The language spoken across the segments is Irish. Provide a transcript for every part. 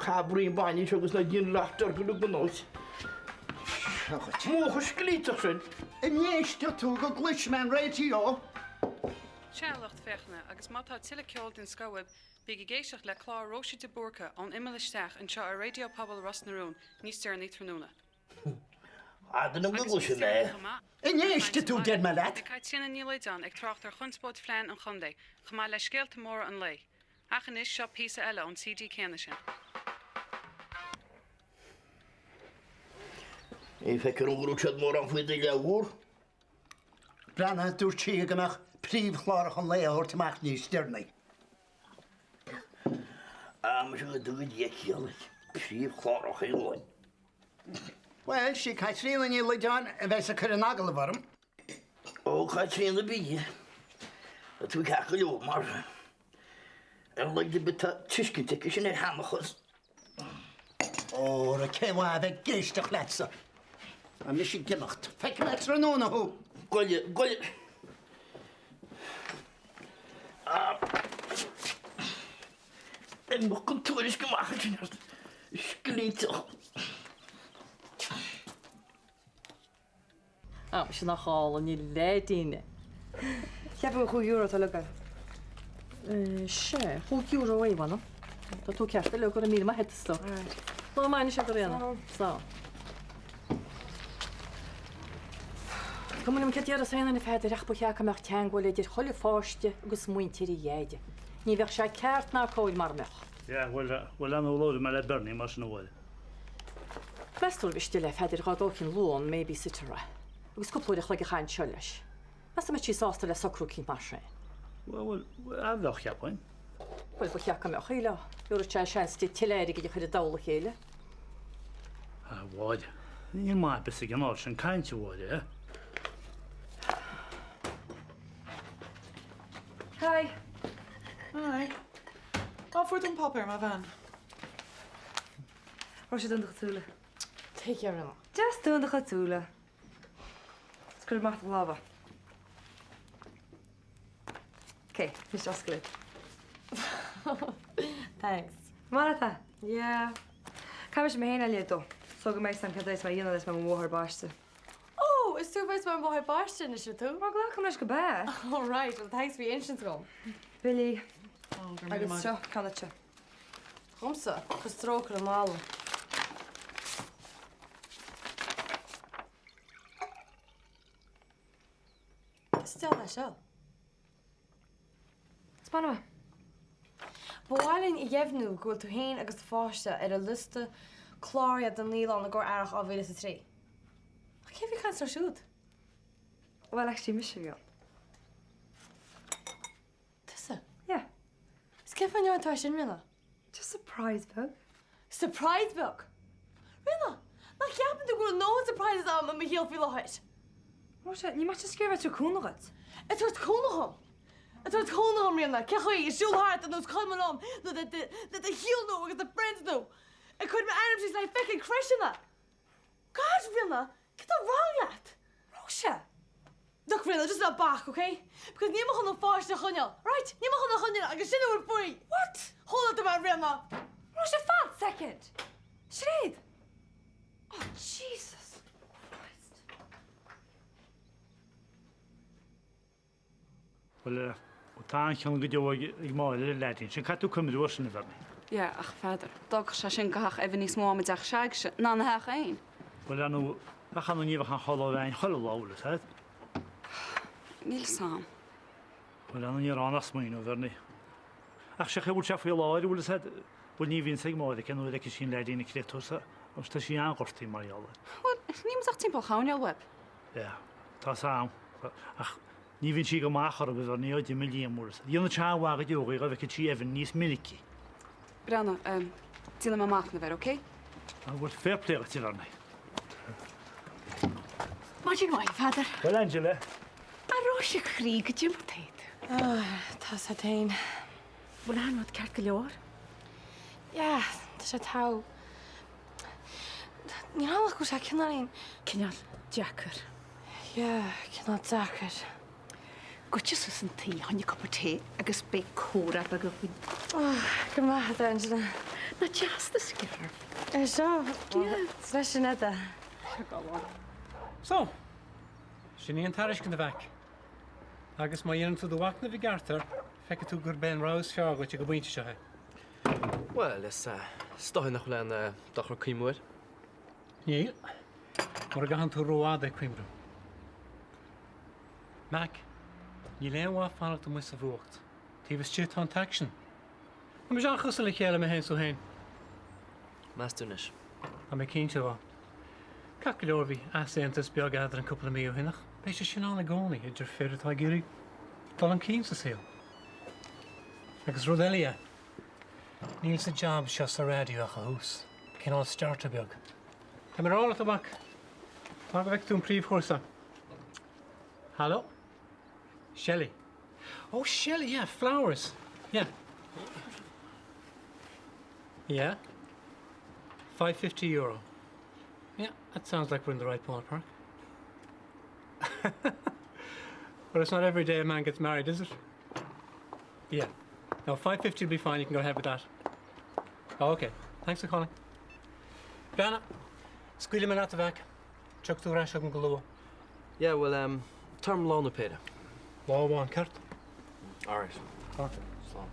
Caith braon bainne anseo agus ná déan leath dearg le gnóit. Seo dhuit. Múch an sclíteach sin. An éistfidh tú go gcloisfidh mé an raidió? Sea, a lucht féachana, agus má tá tuilleadh ceoil den scoth uaibh, bígí ag éisteacht le clár Róise de Búrca, Ón Imeall Isteach, anseo ar Raidió Pobail Ros na Rún, níos deireanaí tráthnóna. Fhada nó go Agus níos gcloisfidh mé. deireanaí chomh maith, An beidh caint éistfidh sa tú, deir bhaile, mé leat. beidh Caitríona Ní Loideáin ag trácht ar chonspóid phlean an chontae, chomh maith le scéalta móra an lae. Ach anois, seo píosa eile ón CD céanna sin. Ní feictear dom go raibh siad mórán faoi do leabhar. Breathnaigh, dúirt sí go mbeadh príomhchláracha an lae á thabhairt amach níos deireanaí. Ah, muise go dtuga Dia ciall duit. Príomhchláracha an lae. Bhuel, sí Caitríona Ní Loideáin a bheas ag cur an agallaimh orm. Ó, Caitríona bídh. Tá tú ceart go leor mar ar a laghad ar bith tá tuiscint aici sin ar sheanchas. Óra, cén mhaith a bheith ag éisteacht leatsa? Tá mise ag imeacht. Feicfidh mé tráthnóna thú. Goile, goile. Imeacht an tuairisc amach ansin ort. Sclíteach. Á, sin nach álainn í leaidín. Cheapfainn gur €5 atá le Sea, €5 é, mh'anam. Tá tú ceart go leor, go raibh míle maith agat, a stór. Lá maith anois agat, a Ríona. Slán. Cuma liom céard a déarfas aon duine, a Pheadair, ach ba cheart go mbeadh teangmháil idir chuile pháiste agus muintir a dheaide. Ní bheadh sé ceart ná cóir mara mbeadh. Yeah, bhuel, bhuel, an labhróidh mé le Bernie mar sin a Mháire. Meas tú ar mhiste le Pheadair dhá dtógfainn luan i mbabysitter agus cúpla uair a chloig a chaint seo leis. Meas tú an mbeadh sí sásta le socrú eicínt mar sin? Bhuel, bhuel, bheadh, cheapfainn. Bhuel, ba cheart go mbeadh, shílfeá. Thabharfadh sé seans di tuilleadh airgid a chur i dtoll a chéile. A Mháire, níl maith ar bith sa gcineál sin cainte, a Mháire, eh? Hi. Hi. Á, fuair tú an páipéar, mo bhean. Raibh sé dún do chuid súile. Take care Emma. Deas dún do chuid súile. Is cuir amach do lámha. Ok, anois oscail iad. Thanks. Maith leat é? Yeah. Caithfidh mise mé féin a léamh dó, so go mbeidh 'fhios a'm céard é is mé a dhéanamh is mé mo mháthair baiste. Oh, is tú a bheas mar mháthair baiste anois, an tú? Má glacaim leis go b'ea. Oh right, well thanks faoi insint dhom. Billy. Oh, go raibh míle Agus maith seo ceann duitse. Dhomsa, cuir stróic ar an mballa. Is deas é seo. Is maith liom é. Ba mhaith linn a dheimhniú go bhfuil tú féin agus do pháiste ar an liosta cláraithe don naíolann i gcomhair Earrach 2003. Ach cé a bhí ag caint leo siúd? Bhuel, actually mise a bhí ann. Tusa? Yeah. Is cén fáth a ndearna tú é sin, Ríona? Just surprise beag. Surprise beag? Ríona, nach gceapann tú go bhfuil a ndóthain surprises agam i mo shaol faoi láthair? Róise, ní maith scéal bheith ag tabhairt cúnamh dhuit. Ag tabhairt cúnamh dhom? Ag tabhairt cúnamh dhom, Ríona, cén chaoi? Ag siúl thart ar nós cuma liom le le do shaol nua agus do friends nua. Ag cur m'ainm síos le fucking crècheanna! God, Ríona, cad tá wrong leat? Róise! Look, Ríona, just ná bac, ok? Because níl mé chun an pháiste a choinneáil, right? Níl mé chun é a choinneáil agus sin a bhfuil faoi! What? Chuala tú mé, Ríona! Róise, fan second! Sinéad! Oh, Jesus Christ. Bhuel, tá an-chion go deo ag Máire ar an leaidín sin. Caithfidh tú cuimhniú air sin, a Bhernie. Yeah, ach a Pheadair, d'fhágfadh sé sin go gcaithfeadh Evan níos mó ama i dteach s'agaibhse ná ina theach fhéin. Bhuel, ar ndóigh, ach ar ndóigh ní bheadh aon chodladh againn chuile lá, bhfuil fhios a'd. Níl 'fhios a'm. Bhuel, ar ndóigh ní raibh ann ach smaoineamh, a Bhernie. Ach sé chaoi a bhfuil sé faoi láthair, bhfuil fhios a'd, bhuel ní bhíonn 'fhios ag Máire cén uair a fheicfidh sí an leaidín an créatúr so, agus tá sí an-ghortaithe mar gheall air. Bhuel, níl muid ach timpeall a choinneáil uaidh. Yeah, tá 'fhios a'm, ach Ní bhíonn sí go maith chor ar bith, a Bhernie, ó d'imigh Liam, bhfuil 'fhios a'd. Dhéanfadh sé an-mhaith go deo dhi dá bhfeicfeadh sí Evan níos minicí. Breathnaigh, déanfaidh mé machnamh air, ok? Ah, bhuel, fair play dhuit, a Bhernie. Maidin mhaith, a Pheadair. Bhuel, Angela. A Róise a chroí, goidé mar tá tú. Tá sé féin. Bhfuil achan rud ceart go leor? Yeah, tá sé togha. Níl ann ach go bhfuil sé cineáilín. Cineál deacair. Yeah, cineál deacair. Goitse suas 'un tí, fá choinne cupa tae agus beidh comhrá beag againn. Go maith, a Angela. Nach deas do scairf? É seo? Is leis sin Eda. Seo galánta. So, sin í an tairiscint, a mhac. Agus má dhéanann tú do mhachnamh i gceart air, feicfidh tú gurb é an rogha is fearr dhuit ag an bpointe seo é. Bhuel, is dóigh nach bhfuil aon dochar cuimhniú air. Níl, mura gcaitheann tú rófhada ag cuimhneamh. Mac, níl aon mhaith fanacht amuigh sa bhfuacht. Taobh istigh tá an t-aicsean. Tá muid an-chosúil le chéile, mé féin 's tú féin. Meas tú anois? Tá mé cinnte dhó. Ceart go leor bhí easaontas beag eadrainn cúpla mí ó shin ach beidh sé sin ann i gcónaí idir fir atá ag iarraidh dul chun cinn sa saol. Agus rud eile dhe, níl sa jab seo sa raidió ach a thús, cineál starter beag. Tá mé ag rá leat, a mhac, fan go bhfeicfidh tú an príomhchúrsa. Haló? Shelley. Oh, Shelley, yeah, flowers. Yeah. Yeah? €550. Yeah, that sounds like we're in the right ballpark. But it's not every day a man gets married, is it? Yeah. No, 550 will be fine, you can go ahead with that. Oh, okay. Thanks for calling. Breathnaigh, scaoilfidh mé leat a mhac. Tiocfaidh tú ar ais chugam go luath. Yeah, well, em, tabhair dom lá nó péire. Lá amháin, ceart? Alright. Slán.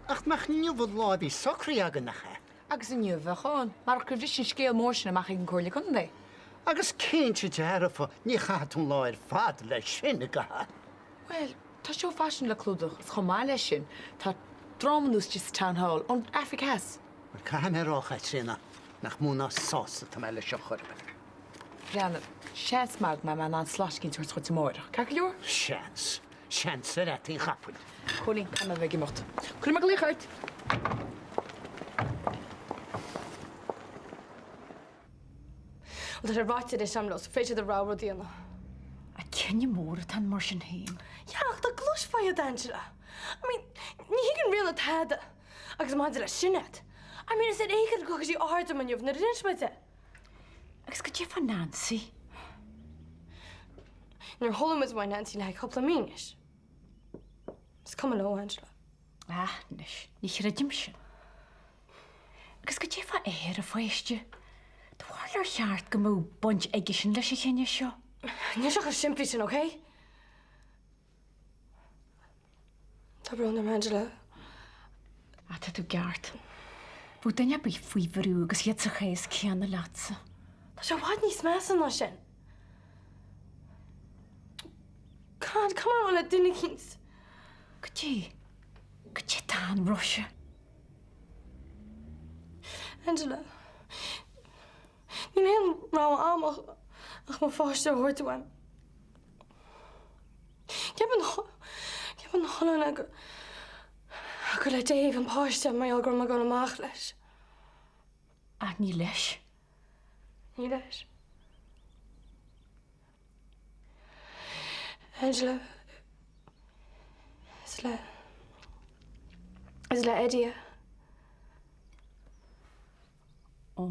Ach nach inniu an lá a bhí socraithe againn, nach ea? Agus inniu a bheadh ann, marach gur bhris an scéal mór sin amach ag an Comhairle Contae. Agus cinnte dearfa, ní chaithfidh tú an lá ar fad leis sin, a Cath. Bhuel, tá seó faisin le clúdach agus chomh maith leis sin, tá dráma nua istigh sa Town Hall ón Afraic Theas. Bhuel, caithfidh mé a rá, a Chaitríona, nach mó ná sásta atá mé leis seo chor ar bith. Breathnaigh, seans maith go mbeidh mé in ann slot eicínt a thabhairt dhuit amárach, ceart go leor? Seans. Seans ar fhataí an chapaill. Cóilín, caithfidh mé a bheith ag imeacht. Cuirfidh mé glaoch ort! Bhuel, tá sé ráite anois agam leo, so féadfaidh siad a rogha rud a dhéanamh. Ach cinneadh mór atá ann mar sin féin. Yeah, ach dá gcloisfeá iad, Angela. I mean, ní thuigeann Ríona tada. Agus maidir le Sinéad, I mean, is ar éigean gur thug sí aird orm inniu nuair a d'inis mé di. Agus goidé fá Nancy? Níor chuala muid uaidh Nancy le haghaidh cúpla mí anois. Is cuma leo, Angela. Ah, anois, ní chreidim sin. Agus goidé fá athair an pháiste? Do bharúil ar cheart go mbeadh baint aigesean leis an chinneadh seo? Níl sé chomh simplí sin, ok? Tá brón orm, Angela. Ah, tá tú ceart. Bheadh duine ar bith faoi bhrú agus iad sa chás céanna leatsa. Tá sé i bhfad níos measa ná sin. God, come on, le duine eicínt. Goidé? Goidé atá ann, Róise? Angela, níl aon rogha agam ach mo pháiste a thabhairt uaim. Ceapann ceapann chuile dhuine gur gur le Dave an páiste mar gheall go raibh mé ag dul amach leis. Ach ní leis. Ní leis. Angela, is le is le Eddie é. Ó.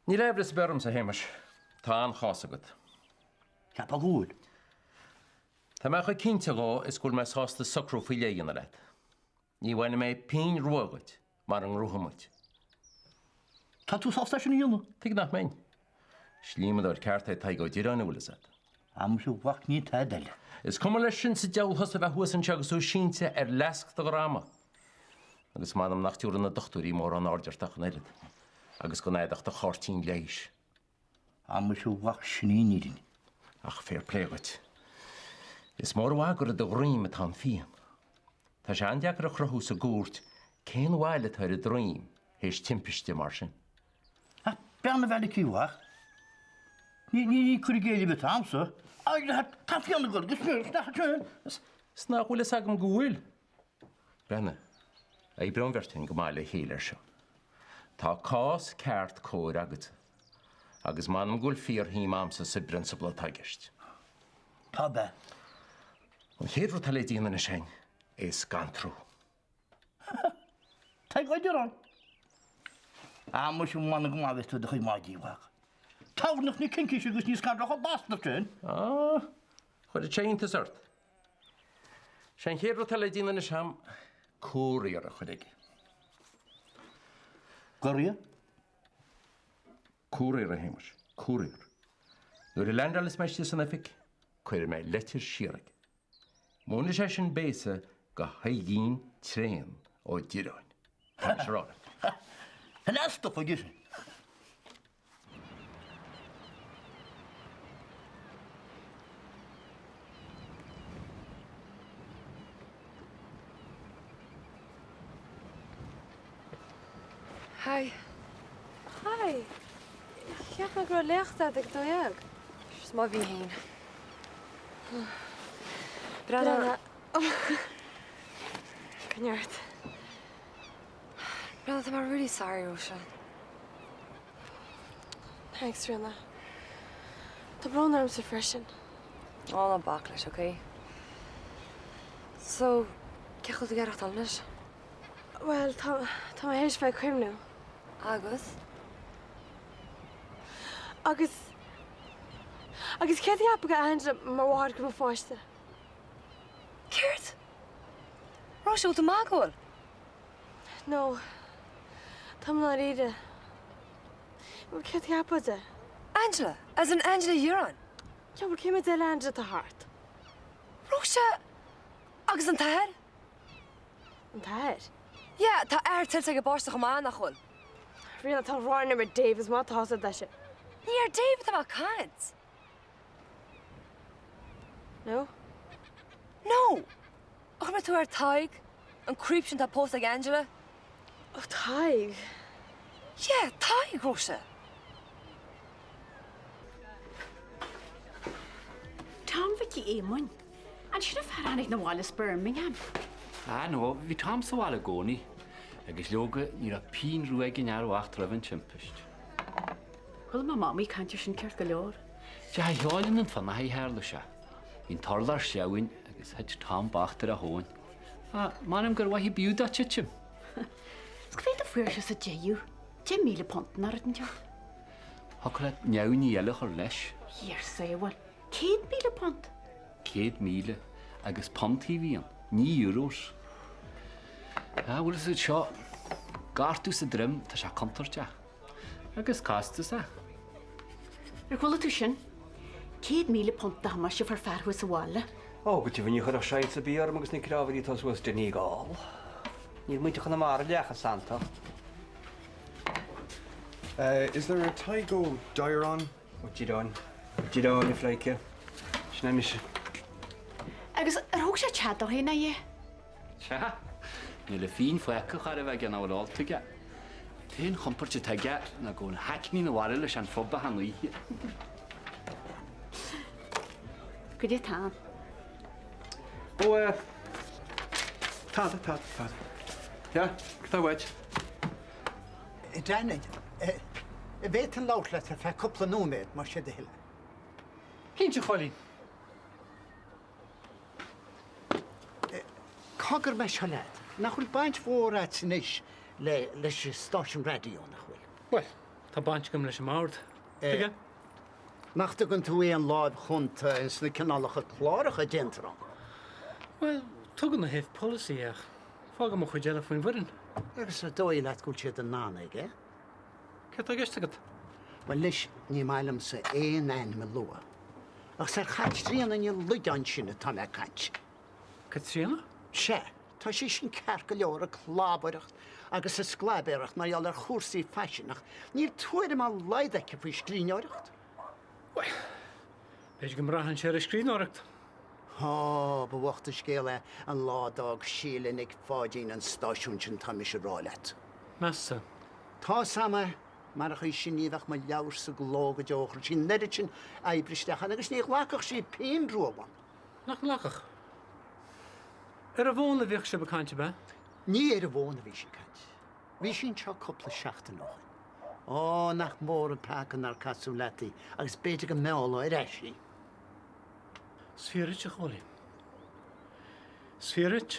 Níl aimhleas ar bith ormsa, a Shéamais. Tá an-chás agat. Ceapadh go bhfuil. Tá mé chomh cinnte dhó is go bhfuil mé sásta socrú faoi leith a dhéanamh leat. Ní bhainfidh mé pingin rua dhuit mara ngnóthaí muid. Tá tú sásta é sin a dhéanamh? Tuige nach mbeinn? Is líomadóir ceart é Tadhg Ó Direáin, an bhfuil fhios a't. Ah muise a mhac ní tada eile. Is cuma leis sin sa diabhal thusa bheith thuas anseo agus tú sínte ar fhleasc do dhroma. Agus m'anam nach dtiúrfaidh na dochtúirí mórán aird ort ach an oiread, agus gan a'd ach do cháirtín leighis. Ah muise a mhac sin í an fhírinne. Ach fair play dhuit. Is mór an mhaith gur i do dhroim atá an phian. Tá sé an-deacair a chruthú sa gcúirt cén bhail atá ar an droim théis timpiste mar sin. Ach breathnaigh a Mhalachaí a mhac. Ní, ní, ní cur i gcéill ar bith atá a'msa. Tá pian ag dul go smior isteach ansin. Is nach bhfuil fhios agam go bhfuil. Breathnaigh, oibreoidh an bheirt againn go maith le chéile air seo. Tá cás ceart cóir agatsa. Agus m'anam go bhfuil fíorshuim a'msa sa bprionsabal atá i gceist. Tá bea. An chéad rud atá le déanamh anois againn é scantrú. Tadhg Ó Direáin. Ah, muise, m'anam go maith a bheas tú i do chuid maidí, a mhac. Toghnacht na Cincíse agus níos scanrach an bastard sin. Á, chuirfeadh sé iontas ort. Sé an chéad rud atá le déanamh anois a'm, courier a chur aige. Courier? Courier, a Shéamais, courier. Nuair a leaindeálfas mé istigh san oifig, cuirfidh mé leitir siar aige. Múinfidh sé sin béasa go Thaidhgín tréan Ó Direáin. Tá mise a rá leat. An easpa chuige sin. Hi. Hi. Cheap mé go raibh léacht agat ag 12. Is má bhí féin. Breathnaigh. Go neart. Breathnaigh, tá mé really sorry, Róise. Thanks, Ríona. Tá brón ormsa freisin. Ó, ná bac leis, ok? So, cén chaoi a bhfuil tú ag aireachtáil anois? Bhuel, tá, tá mé théis bheith ag cuimhniú. Agus? Agus, agus céard a cheapfá de Angela mar mháthair do mo pháiste? Céard? Róise, bhfuil tú maith go bhfuil? No, táim i ndáiríre. Bhuel, céard a cheapfá de? Angela, as in Angela Dhireáin? Yeah, bhuel, cé mhéad eile Angela atá thart? Róise! Agus an t-athair? An t-athair? Yeah, tá athair tuillte ag an bpáiste chomh maith, nach bhfuil? Ríona, tá ráinn ar Dave is má tá sa deise. Ní ar Dave atá mé ag caint! No? No! Ar chuimhnigh tú ar Tadhg? An creep sin atá pósta ag Angela? Oh, Tadhg. Yeah, Tadhg, Róise! Tom Mhicí Éamoinn. An sin an fear a tháinig 'na bhaile as Birmingham? Ah no, bhí Tom sa bhaile i gcónaí. Agus leoga, ní raibh pingin rua ag an fhear bhocht roimh an timpist. Chuala mé Mamaí ag caint air sin ceart go leor. I dteach Sheáin an Fionnachaidh a tharla sé. Bhí an t-urlár sleamhain agus thit Tom bocht ar a thóin. Ah, m'anam gur mhaith ab fhiú dó titim. Is cá mhéad a fuair sé sa deireadh? £10,000 nó rud inteacht. Thiocfadh leat neamhní eile a chur leis. Dhia ár sábháil. £100,000? 100,000 agus puntaí a bhí ann, ní euros. Ah, bhfuil fhios agat seo, gortú sa droim, tá sé contúirteach. Agus costasach. Ar chuala tú sin? £100,000 do Thomáis a fuair fear thuas sa bhaile. Ó, go deimhin ní chuirfeadh saghas ar bith orm agus na crábhairí atá suas Donegal. Níl muintir Chonamara leath chomh santach. Is there a Tadhg Ó Direáin? Ó Direáin. Ó Direáin, a phleidhce. Sin é mise. Agus ar thóg sé teach dó féin a Dhia? Teach? Níl a phingin fágtha chóir a bheith aige ná bhfuil ólta aige. An t-aon chompóirt atá aige ná go bhfuil hackney 'na bhaile leis an phub achan oíche. Goidé tá ann? Ó, eh, tada, tada, tada. Yeah, cad tá uait? Danny, an bhféadfainn labhairt leat ar feadh cúpla nóiméad, más é do thoil é? Cinnte, a Chóilín. Cá gcuir mé seo leat? Nach bhfuil baint mhór agat anois leis an stáisiún raidió, nach bhfuil? Bhuel, tá baint agam leis an mbord. Tuige? Nach dtugann tú aon láimh chúnta ins na cineálacha cláracha a déantar ann? Bhuel, tugaim ó thaobh polasaí ach fágaim an chuid eile faoin bhfoireann. Agus an dóigh leat go bhfuil siad in ann aige? Céard tá i gceist agat? Bhuel anois, ní maith liomsa aon ainm a lua. Ach is ar Chaitríona Ní Loideáin sin atá mé ag caint. Caitríona? Sea, tá sí sin ceart go leor ag clabaireacht agus ag sclaibéireacht mar gheall ar chúrsaí faisin ach níl tuairim dá laghad aici faoi scríbhneoireacht. Bhuel, b'fhéidir go mbraitheann sé ar an scríbhneoireacht. Á, ba bhocht an scéal é an lá a d'fhág Síle Nic Pháidín an stáisiún sin, tá mise a rá leat. Meas tú? Tá's a'm é. Marach í sin ní bheadh mo leabhar sa gcló go deo. Chuir sí an oiread sin oibre isteach ann agus ní ghlacfadh sí pingin rua uaim. Nach nglacfadh? Ar an bhfón a bhíodh sibh ag caint, ab ea? Ní ar an bhfón a bhí sí ag caint. Bhí sí anseo cúpla seachtain ó shin. Ó, nach mór an peaca nár casadh leat í agus b'fhéidir go meallfá ar ais í. Is fíor duit, a Chóilín. Is fíor duit.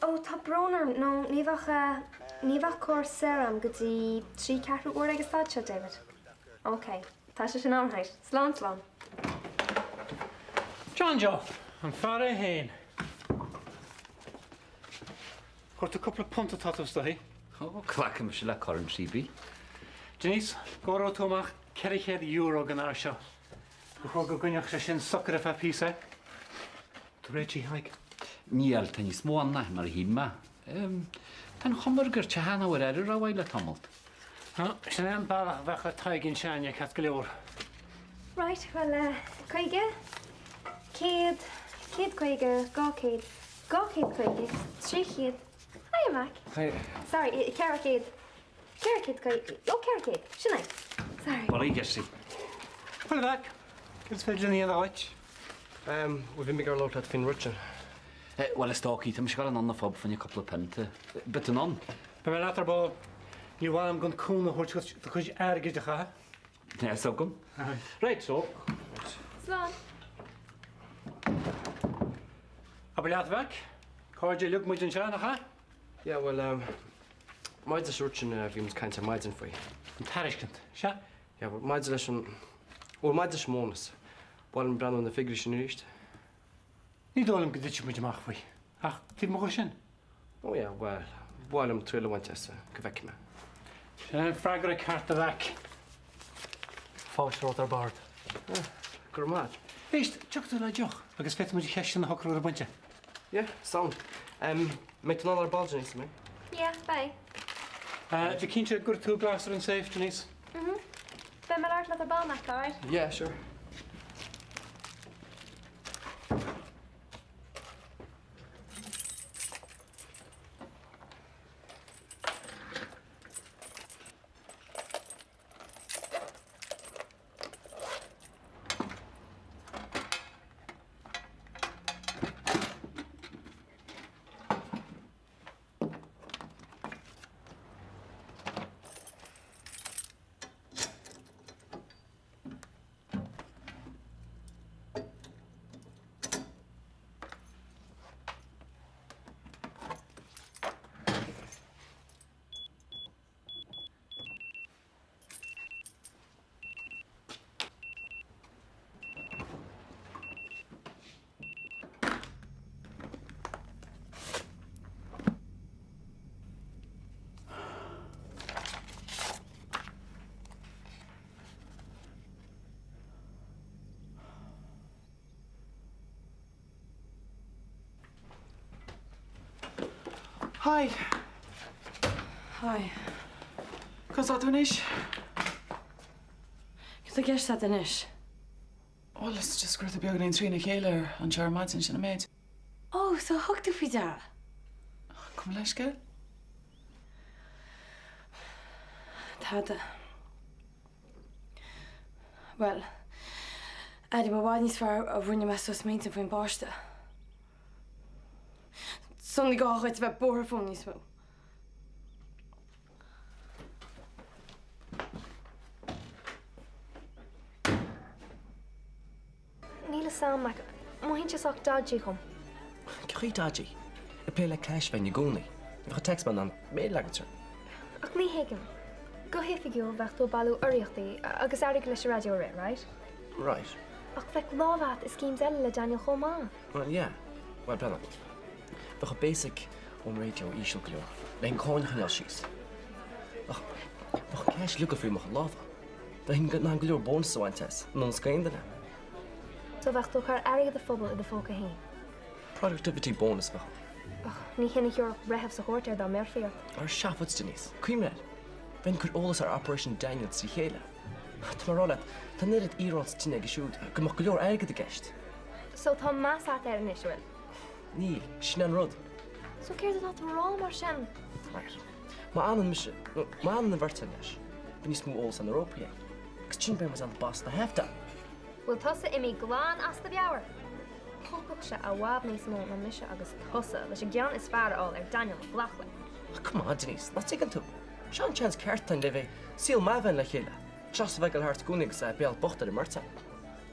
Ó, tá brón orm, no, ní bheadh eh, ní bheadh carr saor a'm go dtí 3 ceathrú uair ag an staid seo, David. Ok, tá sé sin alright. Slán, slán. John Joe, an fear é féin. Chuir tú cúpla punt atá tú istigh. Ó, glacfaidh mise le corn síobaí. Denise, gcomhaireoidh tú amach €400 don fhear seo. Ba chóir go gcoinneodh sé sin socair ar feadh píosa. Tú réitithe, a Thaidhg? Níl, tá níos mó ann ná mar a shíl mé. Tá an chuma air gur teach nach bhfuair aire rómhaith le tamalt. Sin é an bealach a bheadh le Tadhg ansin, ceart go leor. Right, bhuel, 50, 100, 150, 200, 250, 300, Hiya, Mac. Hi. Sorry, 400, 450, ó 400, sin é. Sorry. Bhuel, a Jessie. Bhuel, a mhac, cad is féidir linn a dhéanamh dhuit? Bhuel, bhí mé ag iarraidh labhairt leat faoin rud sin. Bhuel, is dóichí, tá mise ag dul anonn an phub fá choinne cúpla pionta. Beidh tú anonn? Beidh mé leat ar ball. Ní mhaith liom gan cúnamh a thabhairt duit do chuid airgid a chaitheamh. Tá fhios agam. Right, so. Slán. Abair leat, a mhac. Cairde uilig muid anseo, nach ea? Yeah, bhuel, maidir leis an rud sin a bhí muid ag caint ar maidin faoi. An tairiscint, sea? Yeah, bhuel, maidir leis an, bhuel, maidir leis an mbónas, ba mhaith liom breathnú ar na figiúirí sin arís. Ní dóigh liom go dtitfidh muid amach faoi, ach taobh amuigh de sin. Oh yeah, bhuel, ba mhaith liom triail a bhaint as, go bhfeicfidh mé. Sin é an freagra ceart, a mhac. Fáilte romhat ar bord. Go raibh maith. Éist, tiocfaidh tú le deoch agus féadfaidh muid an cheist sin a shocrú ar an bpointe. Yeah, sound. Um, mbeidh tú in ann ar ball, Denise, an mbeidh? Yeah, beidh. Uh, bí cinnte go gcuirfidh tú glas ar an safe, Denise. Mhm. Beidh mé ag labhairt leat ar ball, Mac, alright? Yeah, sure. Hi. Hi. Conas tá tú anois? Cad tá i gceist agat anois? Bhuel, is just go raibh tú beagáinín trína chéile anseo ar maidin, sin an méid. Oh, so thug tú faoi deara? Gabh mo leithscéal? Tada. Bhuel, airím i bhfad níos fearr ó rinne mé suas m'intinn faoin bpáiste. So ní gá dhuit a bheith buartha fúm níos mó. Níl fhios a'm, Mac. Mothaíonn sé sách dodgy dhom. Cén chaoi dodgy? Ag plé le cash bheinn i gcónaí. Ní bheadh an taxman in ann béal a leagaint orm. Ach ní thuigim. Go hoifigiúil bheadh tú ag bailiú urraíochtaí agus airgead leis an raidió a rith, right? Right. Ach bheadh lámh agat i schemes eile le Daniel chomh maith. Well, yeah. Well, breathnaigh. Bheadh an basic ón raidió íseal go leor le an cáin a choinneáil síos. Ach bheadh an cash uilig faoi mo chuid lámha. Bheinn in ann go leor bónas a bhaint as, anuas go aon duine. So bheadh tú ag cur airgead an phobail i do phóca féin. Productivity bonus a bheadh ann. Ach ní hin a thabharfadh breitheamh sa chúirt air dá mbéarfaí ort. Ar seafóid, Denise. Cuimhnigh air. Bheinn ag cur eolas ar Operation Daniel trí chéile. Tá mé ag rá leat, tá an oiread iarann sa tine aige siúd go mbeadh go leor airgid i gceist. So tá meas agat air anois, an bhfuil? Níl, sin é an rud. So céard atá tú a rá mar sin? Right. Má fhanann mise, nó má fhanann an bheirt againn leis, beidh níos mó eolas ar na rópaí againn. Agus ansin beidh muid in ann bas na hEFTA. Bhfuil tusa imithe glan as do mheabhair? Thógfadh sé i bhfad níos mó ná mise agus tusa leis an gceann is fearr a fháil ar Daniel Mac Lochlainn. Ah, come on, Denise, nach dtuigeann tú? Seo an seans ceart againn le bheith saol maith againn le chéile, seachas a bheith ag dul thart i gcónaí agus béal bocht ar an mbeirt againn.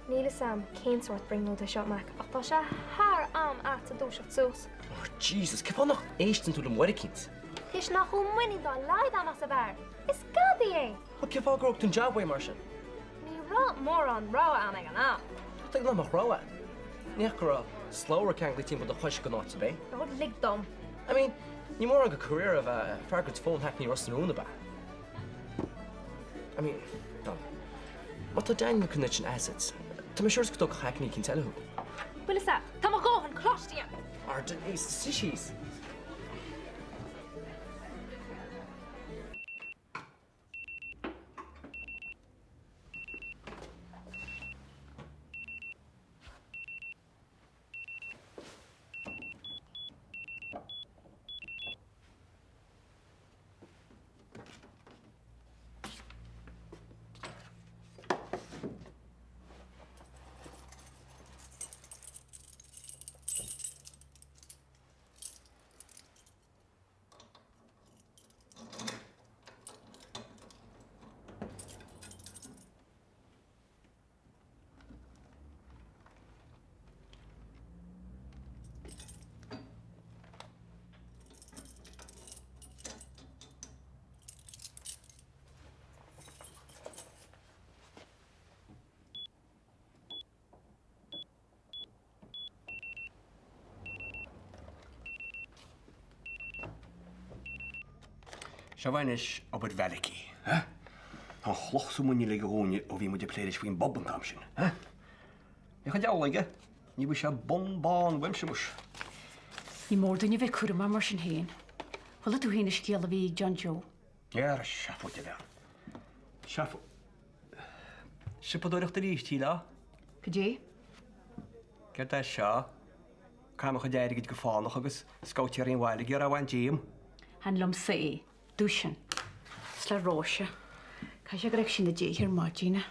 Níl fhios a'm cén sórt brionglóid é seo, Mac, ach tá sé thar am a'dsa dúiseacht suas. Oh Jesus, cén fáth nach n-éisteann tú le Máire eicínt? Toisc nach bhfuil muinín dá laghad a'm as an bhfear. Is gadaí é! Bhuel, cén fáth gur thóg tú an jab uaidh mar sin? Ní raibh mórán rogha a'm ag an am. Cad chuige nach mbeadh rogha a'd? Ní hea go raibh slabhra ceangailte timpeall do chois don áit ab é? Oh, lig dom. I mean, ní mórán de career a bheith ag freagairt fón hackney Ros na Rún ab ea? I mean, Donna, má tá Daniel chun duit sin assets, tá mé sure go dtógfadh hackney eicínt eile thú. Bhfuil fhios a'd, tá mo dhóthain cloiste a'm! Ar Denise, suigh síos. Seo anois obair Mhalachy, eh? Tá an chloch sa mhuineál aige dhúinne ó bhí muid ag plé leis faoin bpub an t-am sin, eh? Bheadh an diabhal aige, ní bhfuil sé bun bán uaimse muis. Ní mór dúinn a bheith cúramach mar sin féin. Chuala tú féin an scéal a bhí ag John Joe. Ara seafóid a bhean. Seafóid. Siopadóireacht arís, shílfeá? Cad é? Céard é seo? Caithim mo chuid airgid go fánach agus scabhtéirí an bhaile ag iarraidh a bhaint díom. Chan liomsa é. Dúiseann. Is le Róise. Caithfidh sé gur fheic sí na déithe ar maidin é.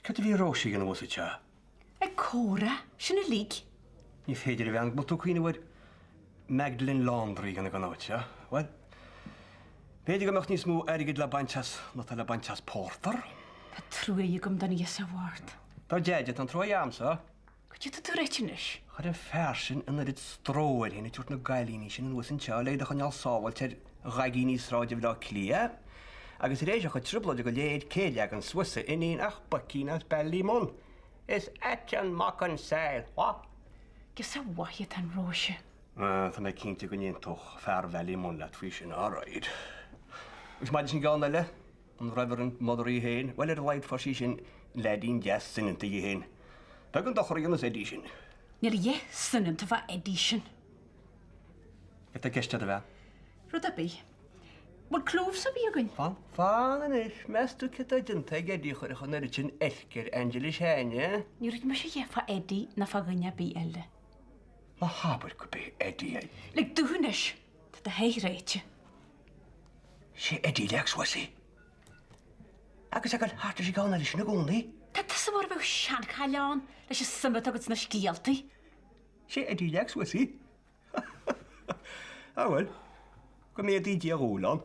Cad a bhí Róise a dhéanamh thuas anseo? Ag comhrá. Sin uilig. Ní féidir a bhean go bhfuil tú ag cuimhneamh ar Magdalene Laundry a dhéanamh den áit seo. Bhuel, b'fhéidir go mbeadh níos mó airgid le baint as ná tá le baint as pórtar. Tá truaighe agam don ghiosa bhocht. Do Dheaide, tá an truaighe a'msa. Cad é tá tú ag ráit anois? Chuir an fear sin an oiread stró air féin ag tabhairt na gcailíní sin anuas anseo le iad a choinneáil sábháilte ar ghaigíní sráide Bhaile Átha Cliath. Agus tar éis a chuid trioblóide go léir, cé leagann suas a iníon ach boicín as Ballymun. Is ait an mac an saol, what? Girseach mhaith atá in Róise. Tá mé cinnte go n-aontódh fear Bhallymun leat faoi sin, alright. Agus maidir leis an gceann eile, An Reverend Mother í féin, bhuel ar a laghad fuair sí sin leaidín deas soineanta di féin. Beag an dochar a dhéanas Eddie sin. Níl a dhath soineanta fá Eddie sin. Cad tá i gceist agat a bhean? Rud ar bith. Bhfuil cloves ar bith againn? Fan, fan anois, meas tú cad tá déanta ag Eddie a chuirfeadh an oiread sin oilc ar Angela Shane? Ní raibh mise a dhath fá Eddie ná fá dhuine ar bith eile. Ná habair gurb é Eddie é. Lig domh anois, tá do sháith réite. Sé Eddie a leag suas í. Agus ag dul thart leis an gceann eile sin i gcónaí. Tá tusa mar a bheadh seanchaile ann leis an suim atá agat sna scéaltaí. Sé Eddie a leag suas í. Á bhuel, go méadaí Dia a dhúil ann.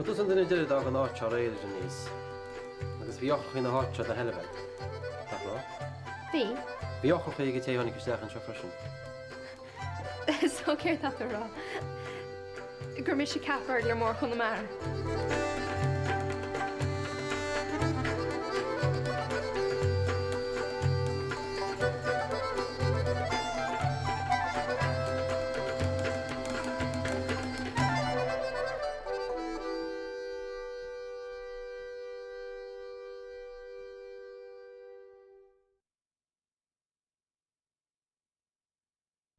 Ba tusa an duine deiridh a d'fhág an áit seo aréir a Denise. Agus bhí eochairchaí na háite seo i do sheilbh agat. Nach raibh? Bhí. Bhí eochairchaí ag an té a tháinig isteach anseo freisin. So céard tá tú a rá? Gur mise cat-burglar mór Chonamara?